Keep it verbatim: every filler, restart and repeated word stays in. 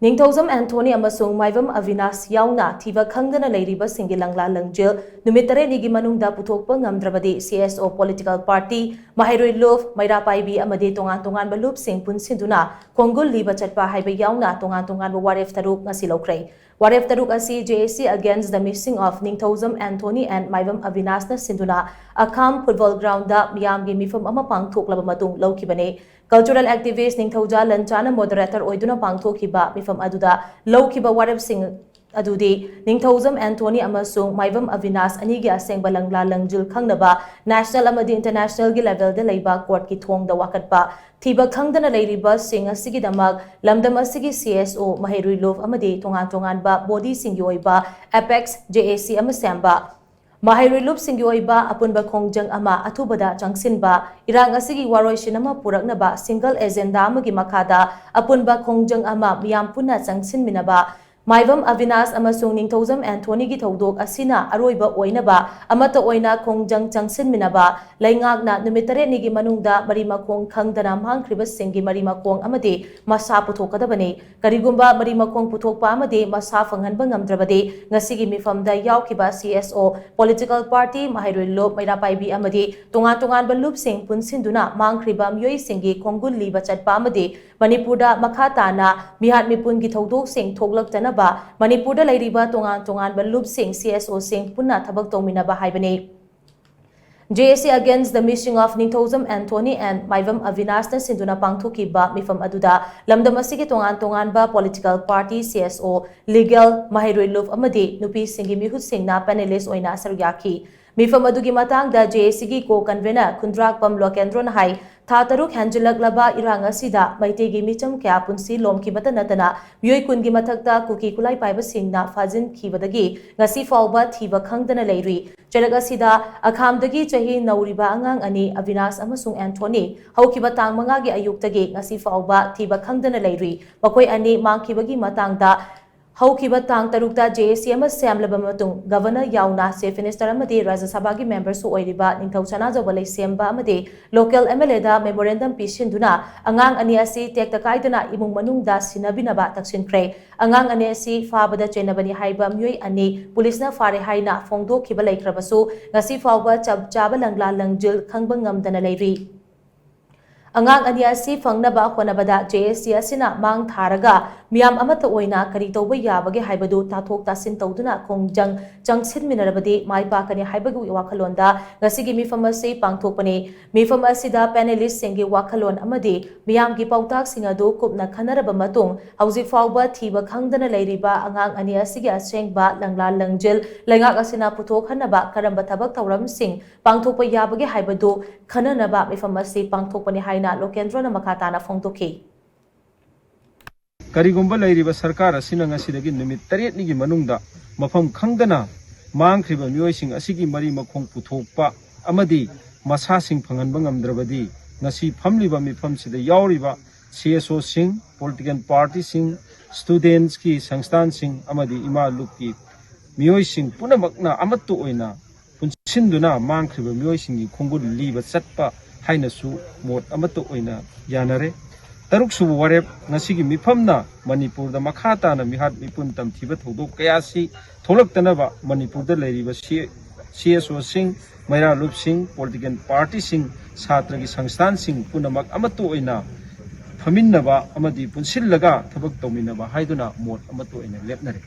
ꯅꯤꯡꯊꯧꯖꯝ Anthony ꯑꯃꯁꯨꯡ ꯃꯥꯏꯕꯝ ꯑꯕꯤꯅꯥꯁ ꯌꯥꯎꯅ ꯊꯤꯕ ꯈꯪꯗꯅ ꯂꯩꯔꯤꯕꯁꯤꯡꯒꯤ ꯂꯪꯂꯥ ꯂꯪꯖꯦꯜ ꯅꯨꯃꯤꯠ ꯇꯔꯦꯠꯅꯤꯒꯤ ꯃꯅꯨꯡꯗ ꯄꯨꯊꯣꯛꯄ ꯉꯝꯗ꯭ꯔꯕꯗꯤ C S O political party, ꯃꯍꯩꯔꯣꯏ ꯂꯨꯞ, ꯃꯩꯔꯥ ꯄꯥꯏꯕꯤ ꯑꯃꯗꯤ ꯇꯣꯉꯥꯟ ꯇꯣꯉꯥꯟꯕ ꯂꯨꯞꯁꯤꯡ ꯄꯨꯟꯁꯤꯟꯗꯨꯅ ꯈꯣꯡꯒꯨꯜ ꯂꯤꯕ ꯆꯠꯄ ꯍꯥꯏꯕ ꯌꯥꯎꯅ ꯇꯣꯉꯥꯟ ꯇꯣꯉꯥꯟꯕ ꯋꯥꯔꯦꯞ ꯇꯔꯨꯛ ꯉꯁꯤ ꯂꯧꯈ꯭ꯔꯦ꯫ ꯋꯥꯔꯦꯞ ꯇꯔꯨꯛ ꯑꯁꯤ J A C against the missing of Ningthoujam Anthony and ꯃꯥꯏꯕꯝ ꯑꯕꯤꯅꯥꯁꯅ ꯁꯤꯟꯗꯨꯅ ꯑꯈꯥꯝ football groundꯗ ꯃꯤꯌꯥꯝꯒꯤ ꯃꯤꯐꯝ ꯑꯃ ꯄꯥꯡꯊꯣꯛꯂꯕ ꯃꯇꯨꯡ ꯂꯧꯈꯤꯕꯅꯤ꯫ Cultural activist ꯅꯤꯡꯊꯧꯖꯥ ꯂꯟꯆꯥꯅ moderator ꯑꯣꯏꯗꯨꯅ ꯄꯥꯡꯊꯣꯛꯈꯤꯕ ꯃꯤꯐꯝ ꯑꯗꯨꯗ ꯂꯧꯈꯤꯕ ꯋꯥꯔꯦꯞꯁꯤꯡ ꯑꯗꯨꯗꯤ ꯅꯤꯡꯊꯧꯖꯝ ꯑꯦꯟꯊꯣꯅꯤ ꯑꯃꯁꯨꯡ ꯃꯥꯏꯕꯝ ꯑꯕꯤꯅꯥꯁ ꯑꯅꯤꯒꯤ ꯑꯁꯦꯡꯕ ꯂꯪꯂꯥ ꯂꯪꯖꯤꯜ ꯈꯪꯅꯕ national ꯑꯃꯗꯤ internationalꯒꯤ levelꯗ ꯂꯩꯕ courtꯀꯤ ꯊꯣꯡꯗ ꯋꯥꯀꯠꯄ, ꯊꯤꯕ ꯈꯪꯗꯅ ꯂꯩꯔꯤꯕꯁꯤꯡ ꯑꯁꯤꯒꯤꯗꯃꯛ ꯂꯝꯗꯝ ꯑꯁꯤꯒꯤ C S O, ꯃꯍꯩꯔꯣꯏ ꯂꯨꯞ ꯑꯃꯗꯤ ꯇꯣꯉꯥꯟ ꯇꯣꯉꯥꯟꯕ bodyꯁꯤꯡꯒꯤ ꯑꯣꯏꯕ apex J A C ꯑꯃ ꯁꯦꯝꯕ, ꯃꯍꯩꯔꯣꯏ ꯂꯨꯞꯁꯤꯡꯒꯤ ꯑꯣꯏꯕ ꯑꯄꯨꯟꯕ ꯈꯣꯡꯖꯪ ꯑꯃ ꯑꯊꯨꯕꯗ ꯆꯪꯁꯤꯟꯕ, ꯏꯔꯥꯡ ꯑꯁꯤꯒꯤ ꯋꯥꯔꯣꯏꯁꯤꯟ ꯑꯃ ꯄꯨꯔꯛꯅꯕ single agenda ꯑꯃꯒꯤ ꯃꯈꯥꯗ ꯑꯄꯨꯟꯕ ꯈꯣꯡꯖꯪ ꯑꯃ ꯃꯤꯌꯥꯝ ꯄꯨꯟꯅ ꯆꯪꯁꯤꯟꯃꯤꯟꯅꯕ, ꯃꯥꯏꯕꯝ ꯑꯕꯤꯅꯥꯁ ꯑꯃꯁꯨꯡ ꯅꯤꯡꯊꯧꯖꯝ ꯑꯦꯟꯊꯣꯅꯤꯒꯤ ꯊꯧꯗꯣꯛ ꯑꯁꯤꯅ ꯑꯔꯣꯏꯕ ꯑꯣꯏꯅꯕ ꯑꯃꯠꯇ ꯑꯣꯏꯅ ꯈꯣꯡꯖꯪ ꯆꯪꯁꯤꯟꯃꯤꯟꯅꯕ, ꯂꯩꯉꯥꯛꯅ ꯅꯨꯃꯤꯠ ꯇꯔꯦꯠꯅꯤꯒꯤ ꯃꯅꯨꯡꯗ ꯃꯔꯤ ꯃꯈꯣꯡ ꯈꯪꯗꯅ ꯃꯥꯡꯈ꯭ꯔꯤꯕꯁꯤꯡꯒꯤ ꯃꯔꯤ ꯃꯈꯣꯡ ꯑꯃꯗꯤ ꯃꯁꯥ ꯄꯨꯊꯣꯛꯀꯗꯕꯅꯤ꯫ ꯀꯔꯤꯒꯨꯝꯕ ꯃꯔꯤ ꯃꯈꯣꯡ ꯄꯨꯊꯣꯛꯄ ꯑꯃꯗꯤ ꯃꯁꯥ ꯐꯪꯍꯟꯕ ꯉꯝꯗ꯭ꯔꯕꯗꯤ, ꯉꯁꯤꯒꯤ ꯃꯤꯐꯝꯗ ꯌꯥꯎꯈꯤꯕ C S O, political party, ꯃꯍꯩꯔꯣꯏ ꯂꯨꯞ, ꯃꯩꯔꯥ ꯄꯥꯏꯕꯤ ꯑꯃꯗꯤ ꯇꯣꯉꯥꯟ ꯇꯣꯉꯥꯟꯕ ꯂꯨꯞꯁꯤꯡ ꯄꯨꯟꯁꯤꯟꯗꯨꯅ ꯃꯥꯡꯈ꯭ꯔꯤꯕ ꯃꯤꯑꯣꯏꯁꯤꯡꯒꯤ ꯈꯣꯡꯒꯨꯜ ꯂꯤꯕ ꯆꯠꯄ ꯑꯃꯗꯤ ꯃꯅꯤꯄꯨꯔꯗ ꯃꯈꯥ ꯇꯥꯅ ꯃꯤꯍꯥꯠ ꯃꯤꯄꯨꯟꯒꯤ ꯊꯧꯗꯣꯛꯁꯤꯡ ꯊꯣꯛꯂꯛꯇꯅꯕ ꯃꯅꯤꯄꯨꯔꯗ ꯂꯩꯔꯤꯕ ꯇꯣꯉꯥꯟ ꯇꯣꯉꯥꯟꯕ ꯂꯨꯞꯁꯤꯡ, C S Oꯁꯤꯡ ꯄꯨꯟꯅ ꯊꯕꯛ ꯇꯧꯃꯤꯟꯅꯕ ꯍꯥꯏꯕꯅꯤ꯫ J A C against the missing of Ningthoujam Anthony and ꯃꯥꯏꯕꯝ ꯑꯕꯤꯅꯥꯁꯅ ꯁꯤꯟꯗꯨꯅ ꯄꯥꯡꯊꯣꯛꯈꯤꯕ ꯃꯤꯐꯝ ꯑꯗꯨꯗ ꯂꯝꯗꯝ ꯑꯁꯤꯒꯤ ꯇꯣꯉꯥꯟ ꯇꯣꯉꯥꯟꯕ political party, C S O, legal, ꯃꯍꯩꯔꯣꯏ ꯂꯨꯞ ꯑꯃꯗꯤ ꯅꯨꯄꯤꯁꯤꯡꯒꯤ ꯃꯤꯍꯨꯠꯁꯤꯡꯅ panelist ꯑꯣꯏꯅ ꯁꯔꯨꯛ ꯌꯥꯈꯤ꯫ ꯃꯤꯐꯝ ꯑꯗꯨꯒꯤ ꯃꯇꯥꯡꯗ J A Cꯒꯤ co-convener ꯈꯨꯟꯗ꯭ꯔꯥꯛꯄꯝ ꯂꯣꯀꯦꯟꯗ꯭ꯔꯣꯅ ꯍꯥꯏ, ꯊꯥ ꯇꯔꯨꯛ ꯍꯦꯟꯖꯤꯜꯂꯛꯂꯕ ꯏꯔꯥꯡ ꯑꯁꯤꯗ ꯃꯩꯇꯩꯒꯤ ꯃꯤꯆꯝ ꯀꯌꯥ ꯄꯨꯟꯁꯤ ꯂꯣꯝꯈꯤꯕꯇ ꯅꯠꯇꯅ ꯃꯤꯑꯣꯏ ꯀꯨꯟꯒꯤ ꯃꯊꯛꯇ ꯀꯨꯀꯤ ꯈꯨꯠꯂꯥꯏ ꯄꯥꯏꯕꯁꯤꯡꯅ ꯐꯥꯖꯤꯟꯈꯤꯕꯗꯒꯤ ꯉꯁꯤ ꯐꯥꯎꯕ ꯊꯤꯕ ꯈꯪꯗꯅ ꯂꯩꯔꯤ꯫ ꯆꯩꯔꯛ ꯑꯁꯤꯗ ꯑꯈꯥꯝꯗꯒꯤ ꯆꯍꯤ ꯅꯧꯔꯤꯕ ꯑꯉꯥꯡ ꯑꯅꯤ, ꯑꯕꯤꯅꯥꯁ ꯑꯃꯁꯨꯡ ꯑꯦꯟꯊꯣꯅꯤ, ꯍꯧꯈꯤꯕ ꯇꯥꯡ ꯃꯉꯥꯒꯤ ꯑꯌꯨꯛꯇꯒꯤ ꯉꯁꯤ ꯐꯥꯎꯕ ꯊꯤꯕ ꯈꯪꯗꯅ ꯂꯩꯔꯤ꯫ ꯃꯈꯣꯏ ꯑꯅꯤ ꯃꯥꯡꯈꯤꯕꯒꯤ ꯃꯇꯥꯡꯗ ꯍꯧꯈꯤꯕ ꯇꯥꯡ ꯇꯔꯨꯛꯇ JAC ꯑꯃ ꯁꯦꯝꯂꯕ ꯃꯇꯨꯡ, Governor ꯌꯥꯎꯅ Chief Minister ꯑꯃꯗꯤ ꯔꯥꯖ꯭ꯌ ꯁꯚꯥꯒꯤ memberꯁꯨ ꯑꯣꯏꯔꯤꯕ ꯅꯤꯡꯊꯧ ꯁꯅꯥꯖꯧꯕ ꯂꯩꯁꯦꯝꯕ ꯑꯃꯗꯤ local MLAꯗ memorandum ꯄꯤꯁꯤꯟꯗꯨꯅ ꯑꯉꯥꯡ ꯑꯅꯤ ꯑꯁꯤ ꯇꯦꯛꯇ ꯀꯥꯏꯗꯅ ꯏꯃꯨꯡ ꯃꯅꯨꯡꯗ ꯁꯤꯟꯅꯕꯤꯅꯕ ꯇꯛꯁꯤꯟꯈ꯭ꯔꯦ꯫ ꯑꯉꯥꯡ ꯑꯅꯤ ꯑꯁꯤ ꯐꯥꯕꯗ ꯆꯦꯟꯅꯕꯅꯤ ꯍꯥꯏꯕ ꯃꯤꯑꯣꯏ ꯑꯅꯤ ꯄꯨꯂꯤꯁꯅ ꯐꯥꯔꯦ ꯍꯥꯏꯅ ꯐꯣꯡꯗꯣꯛꯈꯤꯕ ꯂꯩꯈ꯭ꯔꯕꯁꯨ, ꯉꯁꯤ ꯐꯥꯎꯕ ꯆꯞ ꯆꯥꯕ ꯂꯪꯂꯥ ꯂꯪꯖꯤꯜ ꯈꯪꯕ ꯉꯝꯗꯅ ꯂꯩꯔꯤ꯫ ꯑꯉꯥꯡ ꯑꯅꯤ ꯑꯁꯤ ꯐꯪꯅꯕ ꯍꯣꯠꯅꯕꯗ JAC ꯑꯁꯤꯅ ꯃꯥꯡ ꯊꯥꯔꯒ ꯃꯤꯌꯥꯝ ꯑꯃꯠꯇ ꯑꯣꯏꯅ ꯀꯔꯤ ꯇꯧꯕ ꯌꯥꯕꯒꯦ ꯍꯥꯏꯕꯗꯨ ꯇꯥꯊꯣꯛ ꯇꯥꯁꯤꯟ ꯇꯧꯗꯨꯅ ꯈꯣꯡꯖꯪ ꯆꯪꯁꯤꯟꯃꯤꯟꯅꯔꯕꯗꯤ ꯃꯥꯏ ꯄꯥꯛꯀꯅꯤ ꯍꯥꯏꯕꯒꯤ ꯋꯥꯈꯜꯂꯣꯟꯗ ꯉꯁꯤꯒꯤ ꯃꯤꯐꯝ ꯑꯁꯤ ꯄꯥꯡꯊꯣꯛꯄꯅꯤ꯫ ꯃꯤꯐꯝ ꯑꯁꯤꯗ panelistꯁꯤꯡꯒꯤ ꯋꯥꯈꯜꯂꯣꯟ ꯑꯃꯗꯤ ꯃꯤꯌꯥꯝꯒꯤ ꯄꯥꯎꯇꯥꯛꯁꯤꯡ ꯑꯗꯨ ꯀꯨꯞꯅ ꯈꯟꯅꯔꯕ ꯃꯇꯨꯡ, ꯍꯧꯖꯤꯛ ꯐꯥꯎꯕ ꯊꯤꯕ ꯈꯪꯗꯅ ꯂꯩꯔꯤꯕ ꯑꯉꯥꯡ ꯑꯅꯤ ꯑꯁꯤꯒꯤ ꯑꯁꯦꯡꯕ ꯂꯪꯂꯥ ꯂꯪꯖꯤꯜ ꯂꯩꯉꯥꯛ ꯑꯁꯤꯅ ꯄꯨꯊꯣꯛꯍꯟꯅꯕ ꯀꯔꯝꯕ ꯊꯕꯛ ꯊꯧꯔꯝꯁꯤꯡ ꯄꯥꯡꯊꯣꯛꯄ ꯌꯥꯕꯒꯦ ꯍꯥꯏꯕꯗꯨ ꯈꯟꯅꯅꯕ ꯃꯤꯐꯝ ꯑꯁꯤ ꯄꯥꯡꯊꯣꯛꯄꯅꯤ ꯍꯥꯏꯅ ꯂꯣꯀꯦꯟꯗ꯭ꯔꯣꯅ ꯃꯈꯥ ꯇꯥꯅ ꯐꯣꯡꯗꯣꯛꯈꯤ꯫ ꯀꯔꯤꯒꯨꯝꯕ ꯂꯩꯔꯤꯕ ꯁꯔꯀꯥꯔ ꯑꯁꯤꯅ ꯉꯁꯤꯗꯒꯤ ꯅꯨꯃꯤꯠ ꯇꯔꯦꯠꯅꯤꯒꯤ ꯃꯅꯨꯡꯗ ꯃꯐꯝ ꯈꯪꯗꯅ ꯃꯥꯡꯈ꯭ꯔꯤꯕ ꯃꯤꯑꯣꯏꯁꯤꯡ ꯑꯁꯤꯒꯤ ꯃꯔꯤ ꯃꯈꯣꯡ ꯄꯨꯊꯣꯛꯄ ꯑꯃꯗꯤ ꯃꯁꯥꯁꯤꯡ ꯐꯪꯍꯟꯕ ꯉꯝꯗ꯭ꯔꯕꯗꯤ, ꯉꯁꯤ ꯐꯝꯂꯤꯕ ꯃꯤꯐꯝꯁꯤꯗ ꯌꯥꯎꯔꯤꯕ CSOꯁꯤꯡ, political partyꯁꯤꯡ, students ꯀꯤ ꯁꯪꯁꯊꯥꯟꯁꯤꯡ ꯑꯃꯗꯤ ꯏꯃꯥ ꯂꯨꯞꯀꯤ ꯃꯤꯑꯣꯏꯁꯤꯡ ꯄꯨꯝꯅꯃꯛꯅ ꯑꯃꯠꯇ ꯑꯣꯏꯅ ꯄꯨꯟꯁꯤꯟꯗꯨꯅ ꯃꯥꯡꯈ꯭ꯔꯤꯕ ꯃꯤꯑꯣꯏꯁꯤꯡꯒꯤ ꯈꯣꯡꯒꯨꯜ ꯂꯤꯕ ꯆꯠꯄ ꯍꯥꯏꯅꯁꯨ ꯃꯣꯠ ꯑꯃꯠꯇ ꯑꯣꯏꯅ ꯌꯥꯅꯔꯦ꯫ ꯇꯔꯨꯛꯁꯨꯕ ꯋꯥꯔꯦꯞ, ꯉꯁꯤꯒꯤ ꯃꯤꯐꯝꯅ ꯃꯅꯤꯄꯨꯔꯗ ꯃꯈꯥ ꯇꯥꯅ ꯃꯤꯍꯥꯠ ꯃꯤꯄꯨꯟ ꯇꯝꯊꯤꯕ ꯊꯧꯗꯣꯛ ꯀꯌꯥꯁꯤ ꯊꯣꯛꯂꯛꯇꯅꯕ ꯃꯅꯤꯄꯨꯔꯗ ꯂꯩꯔꯤꯕ ꯁꯤ-, CSOꯁꯤꯡ, ꯃꯩꯔꯥꯂꯨꯞꯁꯤꯡ, political partyꯁꯤꯡ, ꯁꯥꯇ꯭ꯔꯒꯤ ꯁꯪꯁꯊꯥꯟꯁꯤꯡ ꯄꯨꯝꯅꯃꯛ ꯑꯃꯠꯇ ꯑꯣꯏꯅ ꯐꯝꯃꯤꯟꯅꯕ ꯑꯃꯗꯤ ꯄꯨꯟꯁꯤꯜꯂꯒ ꯊꯕꯛ ꯇꯧꯃꯤꯟꯅꯕ ꯍꯥꯏꯗꯨꯅ ꯃꯣꯠ ꯑꯃꯠꯇ ꯑꯣꯏꯅ ꯂꯦꯞꯅꯔꯦ꯫